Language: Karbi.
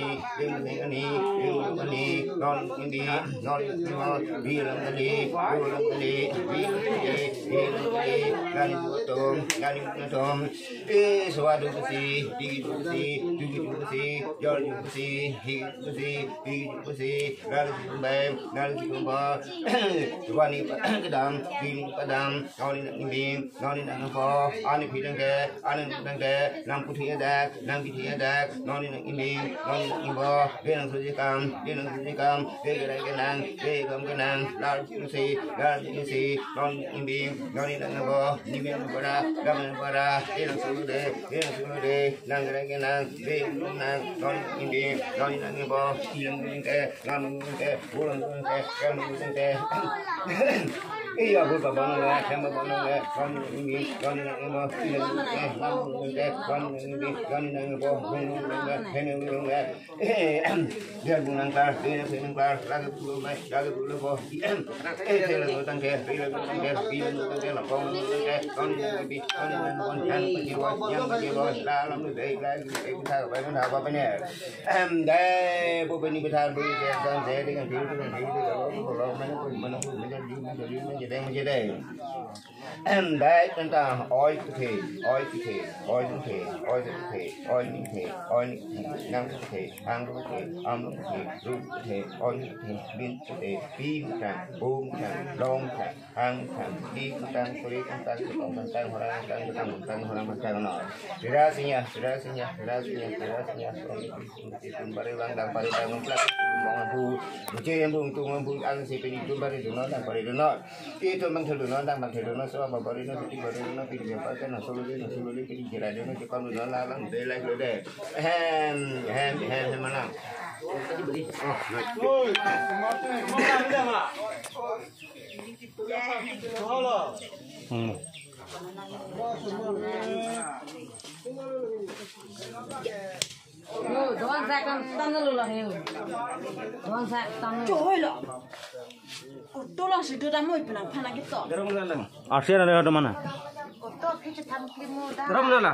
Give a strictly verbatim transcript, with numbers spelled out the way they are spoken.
ani, ring ring ani, ring ring ani, non ning bi, non ning bi, bi lam kali, bu lam kali, bi lam kali, bi lam kali, gani atum, gani atum, e, swa do pusi, di do pusi, du do pusi, jor do pusi, hi do pusi, bi do pusi, gal do pusi, gal do pusi, swa ni kedam, bi ni kedam, non ning bi, non ning po, ani phi tangte, ani tangte, nang puthi adak, nang kithi adak, non ning bi, non ning po, de nang suji kam, de nang suji kam, de gerai kenang, de kam kenang, lar si, lar si, non ning bi, non ning po, ni men para, gam para, de nang sulu de, de nang sulu de, nang gerai kenang, de nang, non ning bi, non ning po, ilang ning ke, nang ning ke, ulang ning ke, kam ning ke, iya, bu pa bang le, hem pa bang le, non ning bi, non ning po, ilang ning ke, nang ning ke, non ning bi, non ning po, hen ning ke, dia bu nang klar, dia bu nang klar, lagi bu le, lagi bu le po, eh, dia le tangte, dia le tangte, dia le tangte, lapong tangte, non ning bi, non ning po, yang pa ji lo, yang pa ji lo, la lam le, la, eh, ta, pa, ta, pa, pa ne. Em, dei, bu bini bithar bu ke dan se dengan dulu dengan dulu kalau kalau mana pun mana pun menjadi menjadi menjadi menjadi. Em, dei, tentang oi kethe, oi kethe, oi kethe, oi kethe, oi kethe, oi kethe, nang kethe, ang kethe, am kethe, ru kethe, oi kethe, bin kethe, pi kethe, bung kethe, long kethe. Ang, ang, di, kutang, kuri, kutang, kutang, kutang, orang, kutang, kutang, kutang, orang, kutang, no. Sira sinya, sira sinya, sira sinya, sira sinya. Tum pare bang, dang pare bang, plak, bang bu, buje yang bu, tung bu, ang si pini tum pare duno, dang pare duno. Itu mang thelu no, dang mang thelu no, so apa pare no, siti pare no, pini apa kan, solo de, solo de, pini kira de, no, cekam duno, la, lang, de, like, de. Hem, hem, hem, hem, manang. Oh, nice. Hmm. Yo, doan sa kam tam na lo la he. Doan sa tam na lo. Choi lo. Auto lang si do dam moi penang phana kito. Arsia na le ho do mana? Auto phi chethan kli mo da. Ram na la.